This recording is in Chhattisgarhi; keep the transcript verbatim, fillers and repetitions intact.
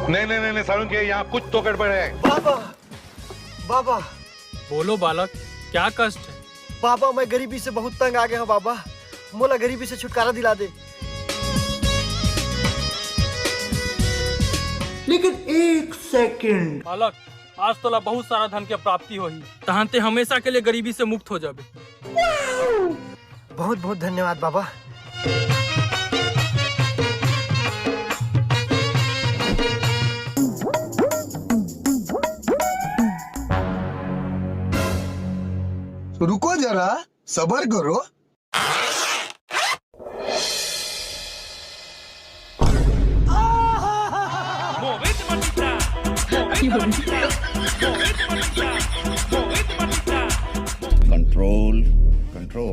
नहीं नहीं नहीं नहीं, सारुण के यहाँ कुछ तो गड़बड़ है। बाबा, बाबा। बोलो बालक, क्या कष्ट है? बाबा, मैं गरीबी से बहुत तंग आ गया हूँ बाबा, मोला गरीबी से छुटकारा दिला दे। लेकिन एक सेकंड। बालक, आज तोला बहुत सारा धन के प्राप्ति होही, तहन ते हमेशा के लिए गरीबी से मुक्त हो जाबे। बहुत बहुत धन्यवाद बाबा। रुको जरा, सबर करो। Control, control.